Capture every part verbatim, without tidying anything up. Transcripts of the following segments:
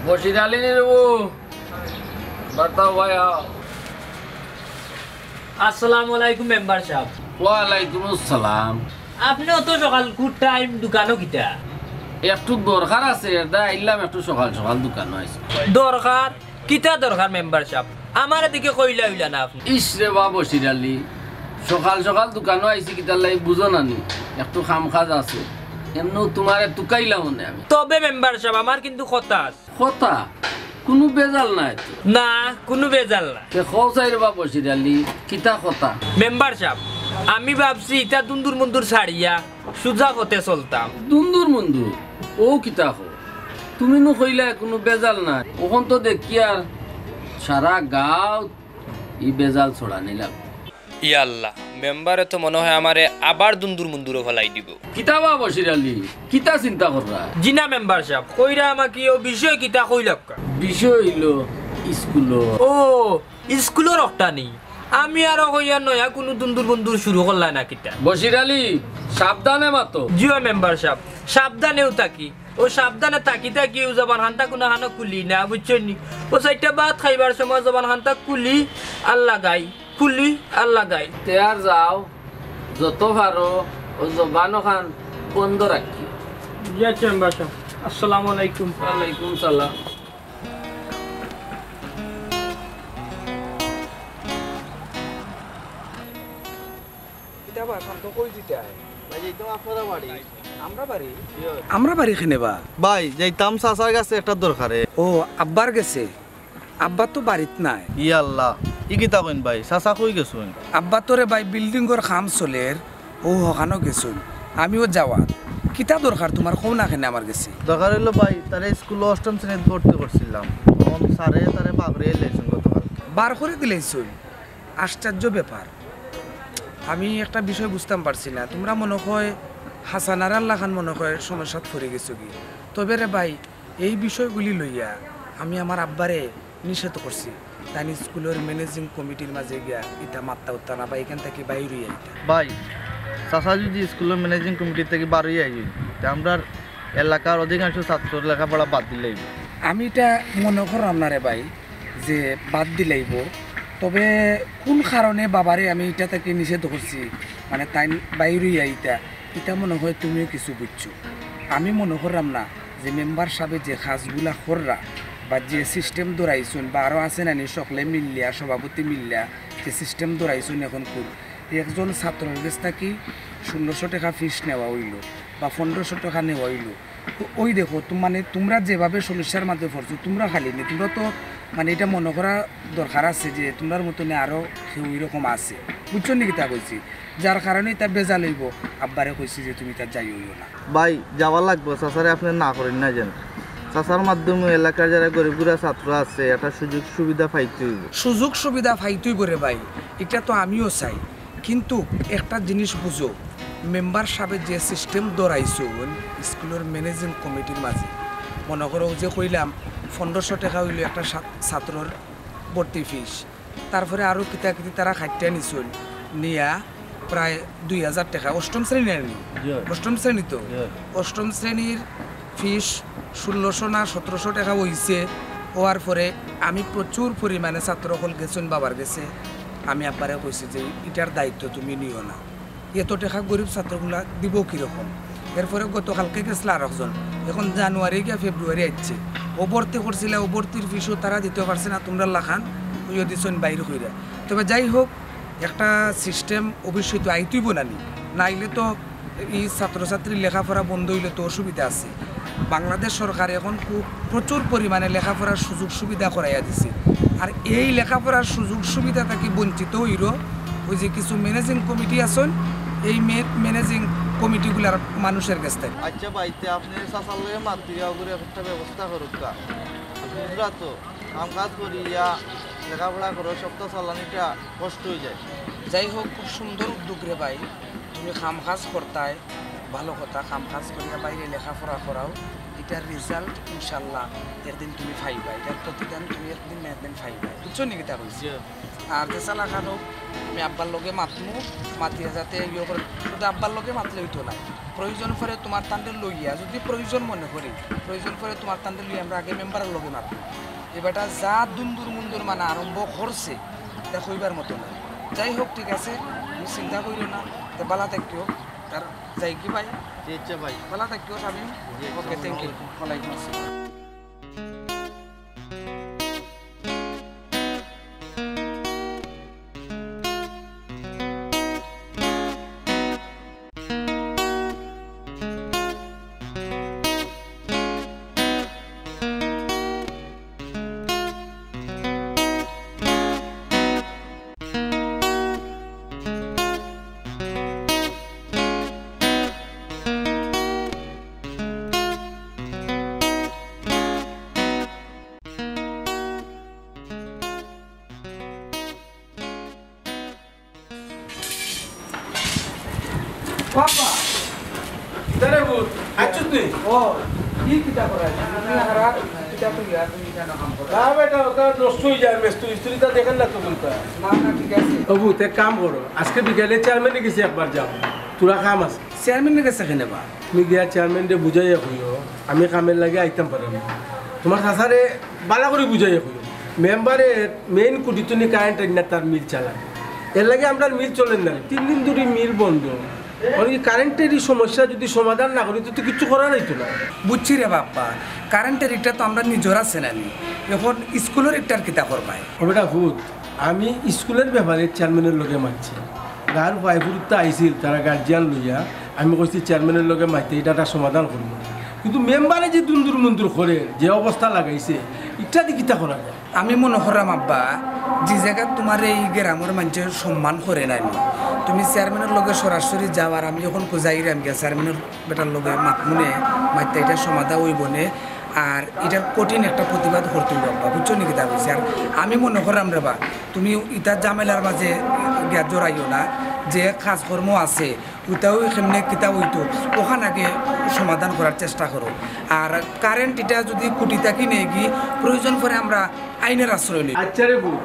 বশির আলী নি রে বউ, বার্তা ভাই আও। আসসালামু আলাইকুম মেম্বার সাব। ওয়ালাইকুম আসসালাম। আপনে অত সকাল, গুড টাইম, দোকানো কিতা? একটু দরকার আছে, এরদায় আইলাম, একটু সকাল সকাল দোকানো আইছি। দরকার? কিতা দরকার মেম্বার সাব? আমারে দেখি কইলা অইলা না আপনে। ইস রে বা বশির আলী, সকাল সকাল দোকানো আইছি কিতার লাগি বুঝো না নি? একটু কাম কাজ আছে, এমনেও তুমারে তুকাইলাম অনে আমি। তবে মেম্বার সাব, আমার কিন্তু কথা আছে। কথা? কুনু বেজাল নাই তো? না, কুনু বেজাল না। তে কও চাই রে বা বশির আলী, কিতা কথা? মেম্বার সাব, আমি ভাবছি ইতা দুন্দুর মুন্দুর ছাড়িয়া সুজা পথে চলতাম। দুন্দুর মুন্দুর? অউ কিতা কও? তুমি নু কইলায় কুনু বেজাল নাই, অখন তো দেখিয়ার সারা গাঁওত ই বেজাল ছড়ানি লাগবো। ইয়া আল্লাহ, মেম্বারে তো মনো হয় আমারে আবার দুন্দুর মুন্দুরো ফালাই দিবো। কিতা বা বশির আলী, কিতা চিন্তা কররায়? জি না মেম্বার সাব, কইরাম কিতা, অউ বিষয় কিতা কইলাউক্কা। বিষয় অইলো ইস্কুলো। ও, ইস্কুলর অকটা নি? আমি আরো কইয়ার নয়া কুনু দুন্দুর মুন্দুর শুরু করলায় না কিতা? বশির আলী, সাবধানে মাতো। জি অয় মেম্বার সাব, সাবধানেউ থাকি। অউ সাবধানে থাকি থাকি অউ জবান খান্তা কুনাখানো খুলি না, বুঝছইন নি? অউ চাইরটা ভাত খাইবার সময় জবান খান্তা খুলি আর লাগাই, খুলি আর লাগাই। তে আর যাও, যত পারো অউ জবান অখান বন্ধ রাখি। জি আচ্ছা মেম্বার সাব, আসসালামু আলাইকুম। ওয়ালাইকুম সালাম। কিতা বা, শান্ত কই দিতায়? ভাই, এই তো আপনারা বাড়ি। আমরা বাড়ি? আমরা বাড়ি কেনে বা? ভাই, যাইতাম চাচার গেছে একটা দরকারে। ও, আব্বার গেছে? আব্বা তো বাড়িত নাই। ই আল্লাহ, ই কিতা কইন ভাই, চাচা কই গেছইন? আব্বা তো রে ভাই বিল্ডিংর কাম চলের, অউ হকানো গেছইন। আমিও যাওয়ার। কিতা দরকার তুমার, কও না কেনে আমার গেছে? দরকার অইলো ভাই, তারে ইস্কুলো অষ্টম শ্রেণীত ভর্তি করছিলাম, অখন স্যারে তারে বার করি দিলাইছইন গতকাল। বার করি দিলাইছইন? আশ্চর্য ব্যাপার। আমি একটা বিষয় বুঝতাম পারছি না। তুমরা মনো হয় হাসানারার লাখান মনো হয় সমস্যাত পড়ি গেছো গি। তবে রে ভাই, এই বিষয়গুলি লইয়া আমি আমার আব্বারে নিষেধ করছি। তাইন ইস্কুলর ম্যানেজিং কমিটির মাঝে গিয়া ইতা মাত্তা উত্তা না বা ইখান থাকি বাইর অইয়া ইতা। ভাই, চাচা যদি ইস্কুলর ম্যানেজিং কমিটি থাকি বার অইয়া আইন, তে আমরার এলাকার অধিকাংশ ছাত্রর লেখাপড়া বাদ দিলাইবো। আমি ইটা মনো কররাম না রে ভাই যে বাদ দিলাইবো, তবে কুন কারণে বাবারে আমি ইটা থাকি নিষেধ করছি, মানে তাইন বাইর অইয়া ইতা, ইটা মনো হয় তুমিও কিছু বুঝছো। আমি মনো কররাম না যে মেম্বার সাবে যে কাজগুলা কররা বা যে সিস্টেম ধরাইছইন বা আরো আছে না নি সকলে মিল্লিয়া, সভাপতি মিল্লিয়া যে সিস্টেম ধরাইছইন অখনকুর, একজন ছাত্রর গেছ থাকি ষোলোশো টেকা ফিস নেওয়া অইলো বা পনরোশো টেকা নেওয়া অইলো। তো অউ দেখো, তু-, মানে তুমরা যেভাবে সমস্যার মাঝে পড়ছো, তুমরা খালি নি, তুমরা তো মানে ইটা মনো করা দরকার আছে যে তুমরার মতনে আরো কেউ ইরকম আছে, বুঝছো নি কিতা কইছি? যার কারণে ইতা বেজাল অইবো, আব্বারে কইছি যে তুমি ইতা যাইও না। ভাই, যাওয়া লাগবো, চাচারে আপনে না করইন না যেন। চাচার মাধ্যমে এলাকার যারা গরিব গুড়া ছাত্র আছে, একটা সুযোগ সুবিধা পাইতে অইবো। সুযোগ সুবিধা পাইতে অইবো রে ভাই, ইটা তো আমিও চাই, কিন্তু একটা জিনিস বুঝো, মেম্বার সাবে যে সিস্টেম ধরাইছইন ইস্কুলর ম্যানেজিং কমিটির মাঝে, মনো করো যে কইলাম পনরোশো টেকা অইলো একটা ছা-, ছাত্রর ভর্তি ফিস, তারপরে আরো কিতা কিতি তারা কাটিয়া নিছইন, নিয়া প্রায় দুই হাজার টেকা, অষ্টম শ্রেণী আর নি? জি। অষ্টম শ্রেণী তো? জি। অষ্টম শ্রেণীর ফিস ষোলোশো না সতেরোশো টেকা অইছে। অওয়ার পরে আমি প্রচুর পরিমাণে ছাত্র অকল গেছইন বাবার গেছে, আমি আব্বারে কইছি যে ইটার দায়িত্ব তুমি নিও না, এত টেকা গরিব ছাত্রগুলা দিবো কিরকম? এরপরে গতকালকে গেছলা আরকজন, এখন জানুয়ারি গিয়া ফেব্রুয়ারি আইছে, অউ ভর্তি করছিলা, অউ ভর্তির ফিসও তারা দিতে পারছে না, তুমরার লাখান অইয়া দিছইন বাইর কইরা। তবে যাই হোক, একটা সিস্টেম অবশ্যই তো আইতে অইবো না নি, নাইলে তো ই ছাত্রছাত্রীর লেখাপড়া বন্ধ অইলে তো অসুবিধা আছে। বাংলাদেশ সরকার এখন খুব প্রচুর পরিমাণে লেখাপড়ার সুযোগ সুবিধা করাইয়া দিছে। আর এই লেখাপড়ার সুযোগ সুবিধা থাকি বঞ্চিত অইরো অউ যে কিছু ম্যানেজিং কমিটি আছইন, এই মে-, ম্যানেজিং কমিটিগুলার মানুষের গেছ থাকি। আচ্ছা ভাই, তে আপনে চাচার লগে মাতিয়া অগুরে একটা ব্যবস্থা করউক্কা। বুঝরা তো, কাম কাজ করিয়া লেখাপড়া খরচ সবতা চালানিটা কষ্ট অইযায়। যাই হোক, খুব সুন্দর উদ্যোগ রে ভাই, তুমি কাম কাজ করতায়, ভালো কথা, কাম কাজ করিয়া বাইরে লেখাপড়া করাও, ইটার result ইনশাল্লাহ একদিন তুমি পাইবায়, ইটার প্রতিদান তুমি একদিন না একদিন পাইবায়, বুঝছো নি কিতা কইছি? জি। আর যেছা লাখান অউক, আমি আব্বার লগে মাতমু, মাতিয়া যাতে ইয়ে করে, শুধু আব্বার লগে মাতলে অইতো নায়, প্রয়োজন পড়ে তুমার তানরে লইয়া, যদি প্রয়োজন মনে করি, প্রয়োজন পড়ে তুমার তানরে লইয়া আমরা আগে মেম্বারর লগে মাতমু। এ বেটা যা দুন্দুর মুন্দুর মানা আরম্ভ করছে, তা কইবার মতো না। যাই হোক, ঠিক আছে, তুমি চিন্তা করিও না, তে বালা থাকিও। তার যাই কি ভাই? জি, আচ্ছা ভাই। বালা থাকিও, শামীম। জি, ওকে, thank you। আসসালামু আলাইকুম। ওয়ালাইকুম আসসালাম। বাবা, কিতা রে পুত, আইছস নি? ও, কি কিতা করায়? তুমি হারা কিতা তুই আর তুমি কেন কাম করো? না বেটা, ওটা নষ্ট হয়ে যায়, মেস্তু ইস্ত্রিটা দেখেন না তো কোনটা। না, না, ঠিক আছে। ও পুত, এক কাম করো, আজকে বিকালে চেয়ারম্যানের গেছে একবার যাও, তোরা কাম আছে। চেয়ারম্যানের গেছে কেনে বা? তুমি গিয়া চেয়ারম্যানরে বুঝাইয়া কইও, আমি কামের লাগি আইতাম পারলাম না। তোমার চাচারে বালা করি বুঝাইয়া কইও। মেম্বারে মেইন কুটিতনি কারেন্ট আইন না তার মিল চালায়। এর লাগি আমরার মিল চলের না। তিন দিন ধরি মিল বন্ধ। অখন কি কারেন্টের এই সমস্যা যদি সমাধান না করি, তো, তো কিচ্ছু করা যাইতো না। বুঝছি রে বাপ্পা, কারেন্টের ইটা তো আমরা নিজর আছে না নি। অখন স্কুলের ইটার কিতা করবায়? ও বেটা পুত, আমি স্কুলের ব্যাপারে চেয়ারম্যানের লগে মাতছি। গাঁর ভাইফুরুত্তা আইছিল, তারা গার্জিয়ান লইয়া। আমি কইছি চেয়ারম্যানের লগে মাইতে ইটা একটা সমাধান করবো। কিন্তু মেম্বারে যে দুন্দুর মুন্দুর করে, যে অবস্থা লাগাইছে, ইটা দি কিতা করা যায়? আমি মনে করলাম আব্বা, যে জায়গা তোমার এই গ্রামের মানুষের সম্মান করে নাই, তুমি চেয়ারম্যানের লগে সরাসরি যাও, আর আমি যখন যাইরাম গিয়া চেয়ারম্যানের বেটার লগে মাতমুনে, মাইতে ইটা সমাধা অইবনে। আর ইটার কঠিন একটা প্রতিবাদ করতে অইবো আব্বা, বুঝছো নি কিতা কইছি? আর আমি মনে করলাম রে বা, তুমি ইটা ঝামেলার মাঝে গিয়া জড়াইও না, যে কাজকর্ম আছে, ওটাও কেমনে কিতা অইতো, ওখান আগে সমাধান করার চেষ্টা করো। আর কারেন্ট ইটা যদি কুটি থাকি নেই কি, প্রয়োজন পড়ে আমরা আইনের আশ্রয় নেই। আচ্ছা রে পুত,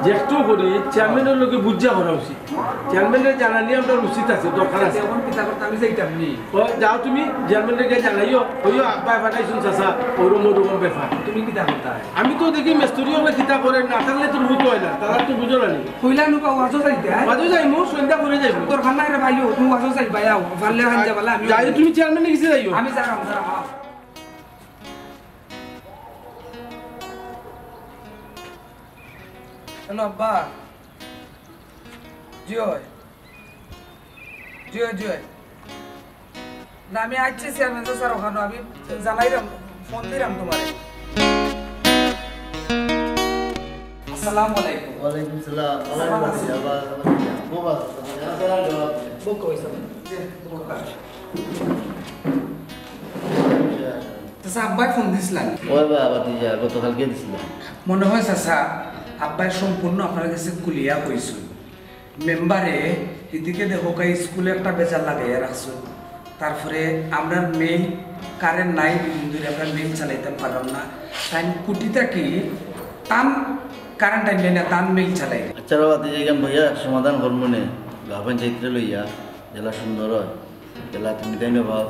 যেহেতু করি চেয়ারম্যানের লগে বুঝা করা উচিত। চেয়ারম্যানরে জানানি আমরার উচিত আছে, দরকার আছে। এখন কিতা করতে আমি যাইতাম নি? ও, যাও তুমি চেয়ারম্যানরে গিয়া জানাইও, কইও আব্বায় পাঠাইছইন চাচা, ওরকম ওরকম ব্যাপার। তুমি কিতা করতায়? আমি তো দেখি মিস্ত্রি অকলে কিতা করে, না থাকলে তো হুত অয় না, তারা তো বুঝো না নি। কইলা নু বা ওয়াজও যাইতায়? ওয়াজও যাইমু, সন্ধ্যা করে যাইমু। দরকার নাই রে ভাইও, তুমি ওয়াজও যাইবায়, আও, পারলে হান যাবালা, আমি যাই, তুমি চেয়ারম্যানর গেছে যাইও। আমি যারাম, যারাম, আও। হ্যালো আব্বা। জি অয়। জি অয়, জি অয়। না, আমি আইছি চেয়ারম্যান চাচার ওখানো, আমি জানাইরাম, ফোন দিরাম তোমারে। আসসালামু আলাইকুম। ওয়ালাইকুম সালাম। আসসালামু আলাইকুম। বাবা, বাবা, বাবা। বউক্কা অইছে। জি, বউক্কা। চাচা, আব্বায় ফোন দিছলা নি? ওই বাবা, ভাতিজা, গতকালকে দিছিলাম। মনে হয় চাচা, আব্বায় সম্পূর্ণ আপনার গেছে খুলিয়া কইছইন। মেম্বারে এদিকে দেখউক্কা, স্কুলে একটা বেজাল লাগাইয়া রাখছইন, তারপরে আমরার মেইল কারেন্ট নাই, দুই দিন ধরি আমরা মেইল চালাইতাম পারলাম না। তাইন কুটি থাকি তান কারেন্ট আইলে না, তান মেইল চালাই। আচ্ছা বাবা, তুই এখান বইয়া সমাধান করমু নে, গাঁও পঞ্চায়েতরে লইয়া, যেলা সুন্দর অয়, যেলা তুমি তাইন ভাও,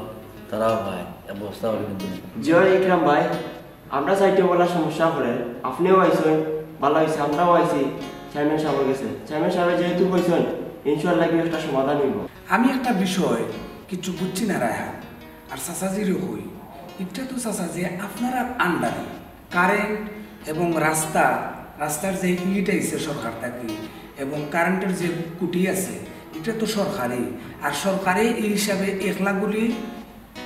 তারাও ভাই, ব্যবস্থা করি কিন্তু। জি অয় ইকরাম ভাই, আমরা চাইতে বলা সমস্যা করে, আপনেও আইছইন, ভালা অইছে, আমরাও আইছি চেয়ারম্যান সাবর গেছে। চেয়ারম্যান সাবে যেহেতু কইছইন, ইনশাআল্লাহ কিতা একটা সমাধান অইবো। আমি একটা বিষয় কিছু বুঝছি না রায়হান, আর চাচাজিরেও কই, ইটা তো চাচাজি আপনারার আন্ডারে, কারেন্ট এবং রাস্তা, রাস্তার যে ইট আইছে সরকার থাকি এবং কারেন্টের যে কুটি আছে, ইটা তো সরকারি। আর সরকারে এই হিসাবে একলাগুলি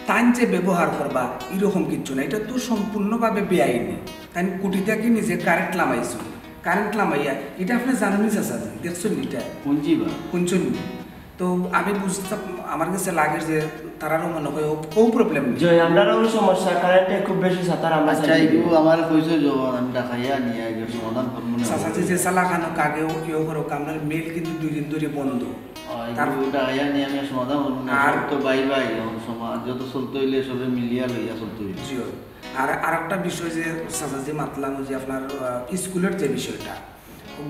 তাইন যে ব্যবহার করবা, এরকম কিচ্ছু না। ইটা তো সম্পূর্ণভাবে বেআইনি। তাইন কুটি থাকি নিজে কারেন্ট লামাইছইন, কারেন্ট লামাইয়া, ইটা আপনে জানইন নি চাচাজি, দেখছইন নি ইটা? হুনছি বা। হুনছইন নি? তো আমি বুঝতাম, আমার গেছে লাগের যে তারারও মনে হয় ও, ও প্রবলেম নেই। জি, আমরারও সমস্যা, কারেন্টে খুব বেশি সাতার আমরা আচ্ছা, চাই। এগু আমার কইছো যখন আমি ডাকাইয়া নিয়া এগুলো সমাধান করবো না। চাচাজি যে চালাখানো কাগেও কেউ করো, আমরার মেইল কিন্তু দুই দিন ধরে বন্ধ। ও, এগুলো তার ডাকাইয়া নিয়া আমি সমাধান করবো না। আর সব তো বাই বাই, এখন সমাজ যত চলতে হইলে সবে মিলিয়া লইয়া চলতে হইলে। জি, আর আরেকটা বিষয় যে চাচাজি মাতলাম যে আপনার, আহ, স্কুলের যে বিষয়টা,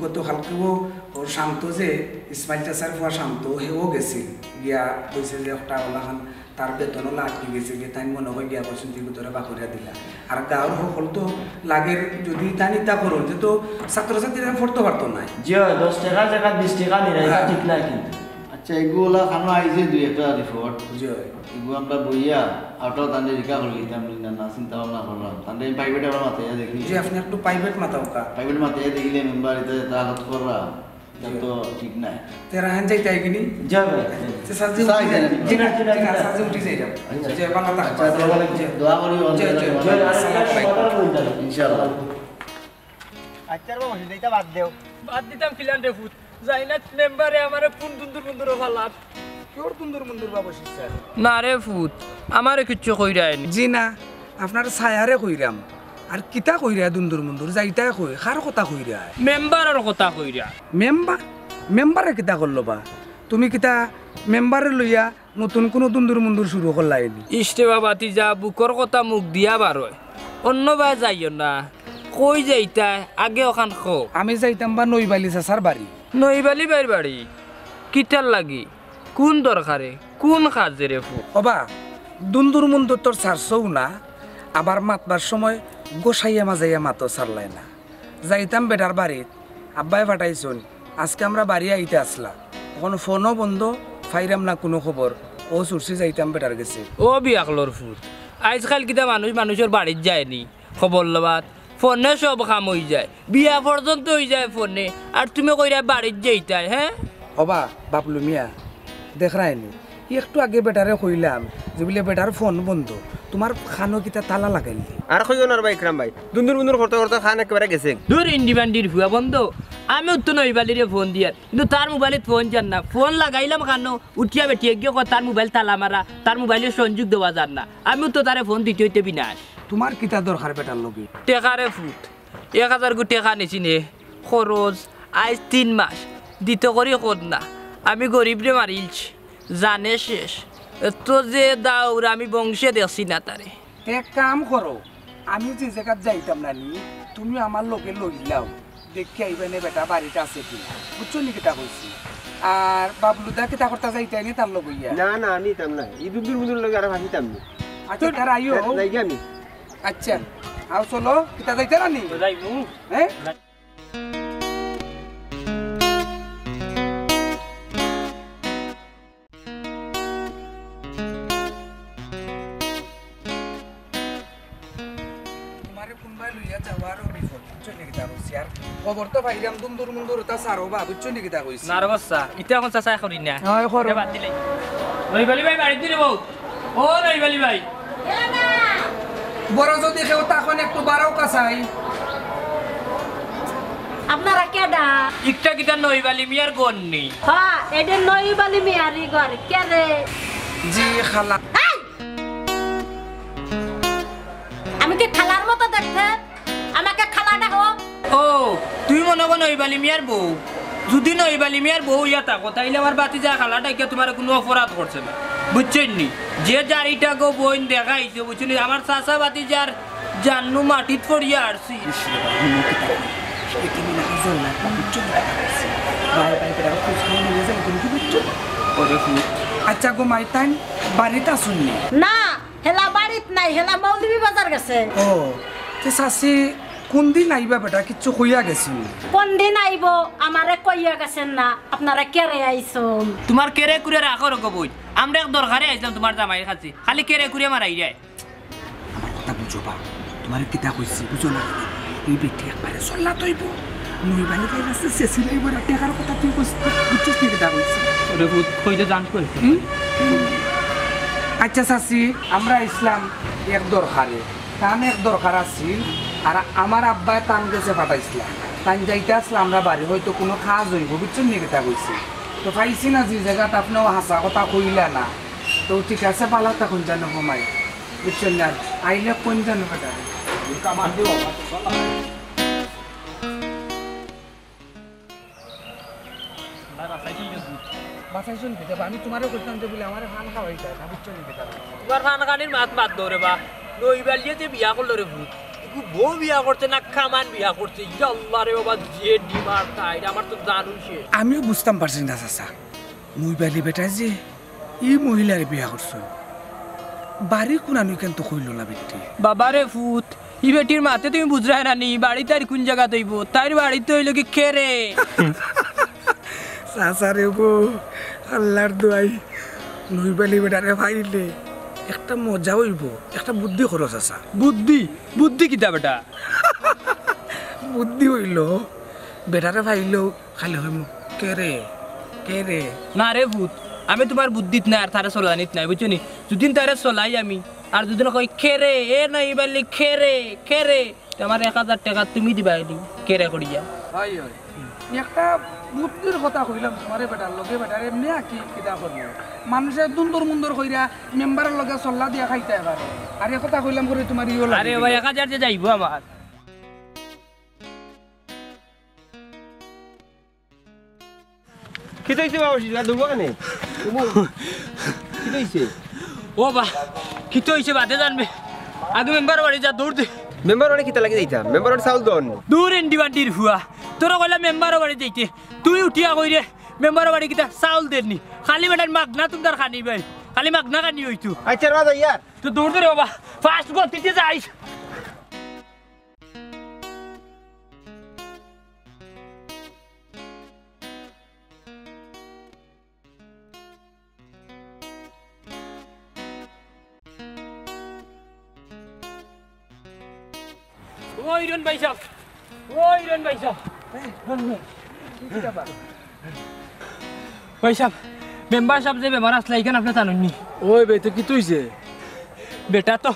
গতকালকেও ও শান্ত যে ইসমাইল চাচার ফুয়া শান্ত, হেও গেছিল, গিয়া কইছে যে একটা ওলাখান তার বেতনও লাটকি গেছে গিয়া, তাই মনে হয় গিয়া বসন্তীর ভিতরে বাকুড়া দিলা। আর গাঁওর সকল তো লাগের, যদি তাই নিতা করুন, যে তো ছাত্রছাত্রীরা পড়তে পারতো না। জি অয়, দশ টেকা জাগাত বিশ টেকা নিরা, ইটা হ্যাঁ। ঠিক না কিন্তু। আচ্ছা, এগুলা খানো আইছে দুই একটা রিপোর্ট। জি অয়। এগু আমরা বইয়া, আউটাও তানরে জিকা করি দিতাম না, না চিন্তা ভাবনা করলাম। তানরে আমি প্রাইভেটে আবার মাতাইয়া দেখি। জি, আপনি একটু প্রাইভেট মাতাউক্কা। প্রাইভেট মাতাইয়া দেখিলে মেম্বার ইতা, ইতা হালত কররা, ইটা তো ঠিক নায়। তে রাহান যাইতায় কিনি? জি ভাই। তে সাজি যাই, উঠি যাই। যাই। জি না, জি না, জি না। সাজি উঠি যাই যাও। আচ্ছা। জি, ভালো থাকো। আচ্ছা, আসসালামু আলাইকুম। জি। দোয়া করি, জি, জি, জি, আসসালামু আলাইকুম। ইনশাআল্লাহ। আচ্ছা, বাবা, ইটা বাদ দেও। বাদ দিতাম কিলান রে ফুত। যাই না মেম্বারে আমারে কোন দুন্দুর মুন্দুর ফালাত। কিওর দুন্দুর মুন্দুর বাবু শিষ্যার? না রে ফুত, আমারে কিচ্ছু কইরায় নি। জি না, আপনার ছায়ারে কইরাম। আর কিতা কইরা দুন্দুর মুন্দুর? যাইতায় কই, কার কথা কইরা? মেম্বারর কথা কইরা। মেম্বার? মেম্বারে কিতা করলো বা? তুমি কিতা মেম্বারে লইয়া নতুন কুনু দুন্দুর মুন্দুর শুরু করলায় নি? ইস রে বাবা, তি যা বুকর কথা মুখ দিয়া বারয়। অন্য বায় যাইও না। কই যাইতায়? আগে অখান কও। আমি যাইতাম বা নইবালি চাচার বাড়ি। নইবালি ভাইর বাড়ি? কিতার লাগি? কুন দরকারে? কুন কাজে রে ফুত? ওবা, দুন্দুর মুন্দুর তোর ছাড়ছও না, আবার মাতবার সময় গোসাইয়া মাজাইয়া মাতো ছাড়লায় না। যাইতাম বেটার বাড়িত, আব্বায় ফাটাইছইন, আজকে আমরা বাড়ি আইতে আসলা, অখন ফোনও বন্ধ, ফাইরাম না কুনু খবর, অউ ছুটছি যাইতাম বেটার গেছে। ও বিয়াখলর ফুত, আইজকাইল কিতা মানুষ মানুষর বাড়িত যায় নি? খবর লবাত, ফোনে সব কাম অইযায়, বিয়া পর্যন্ত অইযায় ফোনে। আর তুমি কইরায় বাড়িত যাইতায়, হে? ওবা, বাবলু মিয়া, দেখরায় নি, একটু আগে বেটারে কইলাম যে বুলে বেটার ফোন বন্ধ, তুমার কানো কিতা তালা লাগাইল নি? আর কইও না রে বা ইকরাম ভাই, দুন্দুর মুন্দুর করতে করতে কান একেবারে গেছে। দুর ইন্ডিবান্ডির ফুয়া বন্ধ, আমিও তো নইবালিরে ফোন দিয়ার, কিন্তু তার মোবাইলত ফোন যার না, ফোন লাগাইলাম কানো, উঠিয়া বেটিয়ে গিয়া কয় তার মোবাইল তালা মারা, তার মোবাইলো সংযোগ দেওয়া যার না। আমিও তো তারে ফোন দিতে অইতে বিনাশ। তুমার কিতা দরকার বেটার লগে? টেকা রে ফুত, এক হাজার গু টেকা নিছি নে, খরচ, আইজ তিন মাস, দিতে করি কর না। আমি গরিবরে মারিলছি, জানে শেষ। এত যে দাউর আমি বংশে দেখছি না তারে। এক কাম করো, আমি যে জাগাত যাইতাম না নি, তুমি আমার লগে লইলাও। দেখি আইবা নে বেটা বাড়িত আছে কি, বুঝছো নি কিতা কইছি? আর বাবলুদা কিতা করতা যাইতায় নি তার লগে ইয়া? না, না, আমি যাইতাম না। ই দুন্দুর মুন্দুর লগে আর ফাঁসিতাম নি। আচ্ছা, তারা আইও। যাই গিয়া আমি। আচ্ছা, আও চলো, কিতা যাইতায় না নি? তো যাইমু। হ্যাঁ? তুমারে কুনবায় লইয়া যাওয়ারও বিপদ, বুঝছো নি কিতা কইছি? আর খবর তো পাইলাম, দুন্দুর মুন্দুর ওটা সারো বা, বুঝছো নি কিতা কইছি? না রে বাচ্চা, ইতা অখন চাচায় করি না। হয়, করো। এ বাদ দিলে। নইবালি ভাই বাড়িত নি রে বউ। ও নইবালি ভাই। বড় যদি কেউ তখন একটু বাড়াও কাছাই। আপনারা কেডা? ইকটা কিতা নইবালি মিয়ার ঘর নি? হ্যাঁ, এটা নইবালি মিয়ারই ঘর। কে রে? জি, খালা। এই! আমি কি খালার মতো দেখতে? আমাকে খালা ডাকো। ও, তুমি মনে করো নইবালি মিয়ার বউ? যদি নইবালি মিয়ার বউ ইয়া থাকো, তাইলে আমার ভাতিজা খালা ডাকিয়া তুমার কুনু অপরাধ করছে না, বুঝছো নি? যে যার ইটা গো বইন দেখাইছে, বুঝছো নি? আমার চাচা ভাতিজার জান্নু মাটিত পড়িয়া আরছি। ইস রে বাবা, আমি কিতা করি? এই তুমি নাকি জল্লাদ, বুঝছো নি? ভাই, ভাই, বেটা, খোঁজ খবর নিয়ে যাই, তুমি কি বুঝছো? ওরে ফুট। আচ্ছা গো মাইতান, বাড়িত আছইন নি? না, হেলা বাড়িত নাই, হেলা মৌলভীবাজার গেছে। ও, তে চাচি, কুনদিন আইবা বেটা? কিচ্ছু কইয়া গেছইন নি? কুনদিন আইবো? আমারে কইয়া গেছইন না। আপনারা কেরে আইছইন? তুমার কেরে কুরে রাখো রে গো বইন। আমরা এক দরকারে আইছলাম তুমার জামাইর কাছে। খালি কেরে কুরে মারাইরায়। আমার কথা বুঝো বা, তুমারে কিতা কইছি, বুঝো না? ই বেটি একবারে জল্লাদ অইবো। নইবালি ভাইর কাছে শেষি লাইবো না, টেকার কথা তুই কইছ, বুঝছস নি কিতা কইছি? ওরে ফুট, কইতে জান কই? হুম? আচ্ছা চাচি, আমরা আইছলাম এক দরকারে, তান এক দরকার আছিল, আর আমার আব্বায় তান গেছে পাঠাইছলা। তান যাইতে আসলে আমরা বাড়ি, হয়তো কুনু কাজ অইবো, বুঝছইন নি কিতা কইছি? তো পাইছি না যে জাগাত, আপনেও হাছা কথা কইলা না। তো ঠিক আছে, ভালা থাকইন জানো গো মাই। বুঝছইন না? আইলে কইন জানো বেটা। বাঁচাইছইন কিতা? আমি তুমারে কইতাম যে বুলে আমারে পান খাওয়াইতায় না, বুঝছো নি কিতা? তুমার পান খানির মাত বাদ দেও রে বা। নইবালিয়ে যে বিয়া করলো রে ফুত। এগু বউ বিয়া করছে না কামান বিয়া করছে? ইয়া আল্লাহ রে বাবা, যে ডিমার তাই, আমার তো জানুই শেষ। আমিও বুঝতাম পারছি না চাচা। নইবালি বেটায় যে ই মহিলারে বিয়া করছইন। বাড়ি কুনানো ইখান তো কইলো না বেটি। বাবা রে ফুত, ই বেটির মাতে তুমি বুঝরায় না নি, বাড়ি তাইর কুন জাগাত অইবো? তাইর বাড়ি তো অইলো গি কেরে। চাচা রে গো, আল্লার দোয়াই, নইবালি বেটারে পাইলে একটা মজা অইবো, একটা বুদ্ধি করো চাচা। বুদ্ধি? বুদ্ধি কিতা বেটা? বুদ্ধি অইলো, বেটারে পাইলেউ খালি কইমু, "কেরে, কেরে?" না রে ফুত, আমি তুমার বুদ্ধিত নাই আর তারে চলানিত নাই, বুঝছো নি? যুদিন তারে চলাই আমি, আর যুদিন কই, "কেরে, এ নইবালি, কেরে, কেরে?" তে আমার এক হাজার টেকা তুমি দিবায় নি, কেরে করিয়া। অয়, অয়। একটা বুদ্ধির কথা কইলাম তুমারে বেটার লগে, বেটার এমনে আর কি কিতা করবো। মানষে দুন্দর মুন্দর কইরা মেম্বারর লগে চল্লা দিয়া খাইতায় পারে। আর এ কথা কইলাম করি তুমার ইও লাগে আরে ভাই, দিলো। এক হাজার যে যাইবো আমার। কিতা অইছে বাবা, সিজা দুবো কেনে? কিতা অইছে? ও বা, কিতা অইছে বাদে জানবে। আগে মেম্বারর বাড়ি যা, দৌড় দে। মেম্বারর বাড়ি কিতা লাগি যাইতাম? মেম্বারর চাউল দন। দূর এন্ডি বান্ডির ফুয়া, তোরে কইলাম মেম্বারর বাড়ি যাইতে, তুই উঠিয়া কইরে মেম্বারর বাড়ি কিতা চাউল দেরনি? খালি বেটার মাগনা তুমরার খানি ভাই, খালি মাগনা খানি অইতো। আচ্ছা, রাজা ইয়ার। তুই দৌড় দে রে বাবা, ফাস্ট গতিতে যাইস। ও ইরন ভাই সাব, ও ইরন ভাই সাব। ভাই সাব, মেম্বার সাব যে বেমার আছলা, ইখান আপনে জানইন নি? ওই ভাই, তো কিতা অইছে? বেটা তো,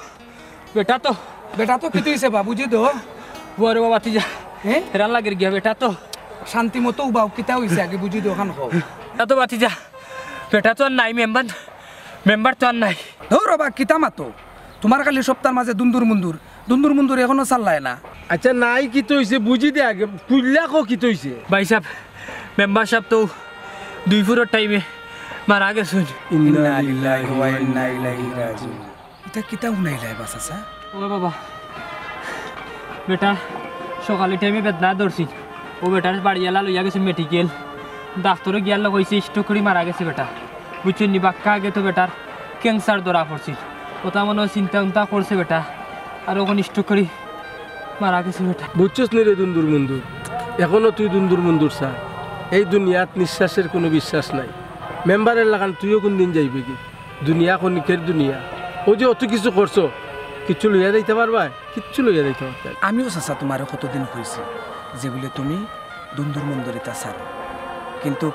বেটা তো। বেটা তো কিতা অইছে বা, বুঝি দেও। ওরে বাবা, তুই যা। হ্যাঁ? হেরান লাগের গিয়া, বেটা তো। শান্তি মতো উবাও, কিতা অইছে আগে বুঝি দেও, খান কও। বেটা তো বাতি যা। বেটা তো আর নাই, মেম্বার, মেম্বার তো আর নাই। ধরো বা, কিতা মাতো? তুমার খালি সপ্তাহর মাঝে দুন্দুর মুন্দুর, দুন্দুর মুন্দুর এখনো চাল্লায় না। আচ্ছা, নাই কিতা অইছে বুঝি দে আগে, খুইল্লা কও কিতা অইছে? ভাই সাব, মেম্বার সাব তো দুই ফুরর টাইমে মারা গেছইন। ইন্না লিল্লাহি ওয়া ইন্না ইলাইহি রাজিউন। ইতা কিতা হুনাইলায় বা চাচা? ও বাবা, বেটা সকালে টাইমে বেদনা ধরছিল। ও বেটার বাড়িআলা লইয়া গেছে মেডিকেল। ডাক্তরে গিয়া লগ অইছে, স্ট্রোক করি মারা গেছে বেটা। বুঝছইন নি, বাক্কা আগে তো বেটার ক্যান্সার ধরা পড়ছিল। কথা মনে অয় চিন্তা উন্তা করছে বেটা, আর অখন স্ট্রোক করি মারা গেছে বেটা। বুঝছস নি রে দুন্দুর মুন্দুর, এখনো তুই দুন্দুর মুন্দুর চা। এই দুনিয়াত নিঃশ্বাসের কুনু বিশ্বাস নাই। মেম্বারর লাখান তুইও কুনদিন যাইবে গি? দুনিয়া ক্ষণিকের দুনিয়া। অউ যে অত কিছু করছো, কিচ্ছু লইয়া যাইতা পারবায়? কিচ্ছু লইয়া যাইতা পারতায় না। আমিও চাচা তুমারে কতদিন কইছি যে বুলে তুমি দুন্দুর মুন্দুর ইতা ছাড়ো, কিন্তু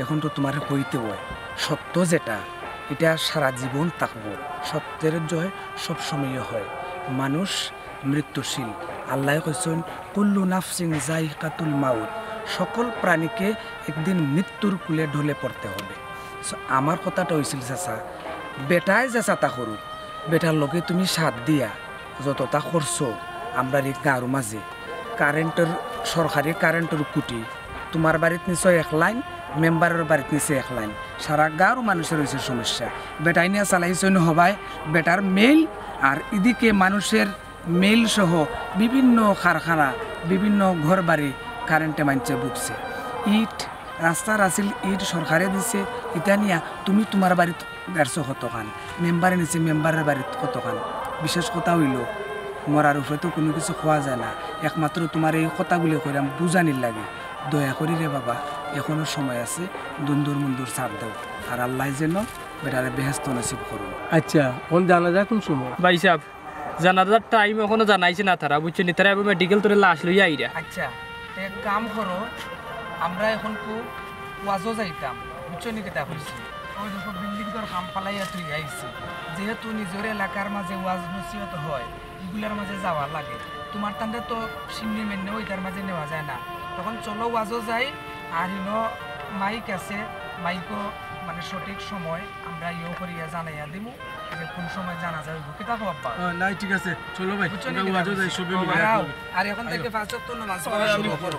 অখন তো তুমারে কইতে অয়, সত্য যেটা, ইটা সারা জীবন থাকবো। সত্যের জয় সবসময় হয়। মানুষ মৃত্যুশীল। আল্লায় কইছইন, "কুল্লু নাফসিন যায়িকাতুল মাউত", সকল প্রাণীকে একদিন মৃত্যুর কুলে ঢলে পড়তে হবে। So, আমার কথাটা অইছিল চাচা, বেটায় যে চাতা করুক, বেটার লগে তুমি সাথ দিয়া যতটা করছো, আমরার ই গাঁওর মাঝে কারেন্টর, সরকারি কারেন্টর খুঁটি, তুমার বাড়িত নিছো এক লাইন, মেম্বারর বাড়িত নিছে এক লাইন, সারা গাঁওর মানুষর অইছে সমস্যা। বেটায় নিয়া চালাইছইন হবায় বেটার মেইল, আর ইদিকে মানুষর মেইল সহ বিভিন্ন কারখানা, বিভিন্ন ঘর বাড়ি কারেন্টে মানষে ভুগছে। ইট, রাস্তার আছিল ইট সরকারে দিছে, ইতা নিয়া তুমি তুমার বাড়িত গাড়ছো কতখান, মেম্বারে নিছে মেম্বারর বাড়িত কতখান। বিশেষ কথা অইলো, মরার উপরে তো কুনু কিছু কওয়া যায় না, একমাত্র তুমারে ই কথাগুলি কইরাম বুঝানির লাগি। দয়া করি রে বাবা, এখনো সময় আছে, দুন্দুর মুন্দুর ছাড় দেও, আর আল্লায় যেন বেটারে বেহেস্ত নসিব করুন। আচ্ছা, অখন জানাজা কুন সময়? ভাই সাব, জানাজার টাইম অখনো জানাইছে না তারা, বুঝছো নি? তারা এবার মেডিকেল তনে লাশ লইয়া আইরা। আচ্ছা, এক কাম করো, আমরা অখন কু ওয়াজো যাইতাম, বুঝছো নি কিতা কইছি? অউ দেখো বিল্ডিং ঘর কাম ফালাইয়া থইয়া আইছি, যেহেতু নিজর এলাকার মাঝে ওয়াজ নসিহত হয়, ইগুলার মাঝে যাওয়া লাগে। তুমার তানরে তো সিন্নি মেন্নে অউ ইতার মাঝে নেওয়া যায় না। তখন চলো ওয়াজো যাই, আর ইনো মাইক আছে, মাইকো মানে সঠিক সময় আমরা ইয়ো করিয়া জানাইয়া দিমু যে কুন সময় জানাজা অইবো। কিতা কও আব্বা? ও, নাই, ঠিক আছে, চলো ভাই, বুঝছো নি আমরা কিতা ওয়াজো যাই, কইছি? সবে মিলে। আর অখন থাকি পাঁচ ওয়াক্ত নামাজ পড়া শুরু করো।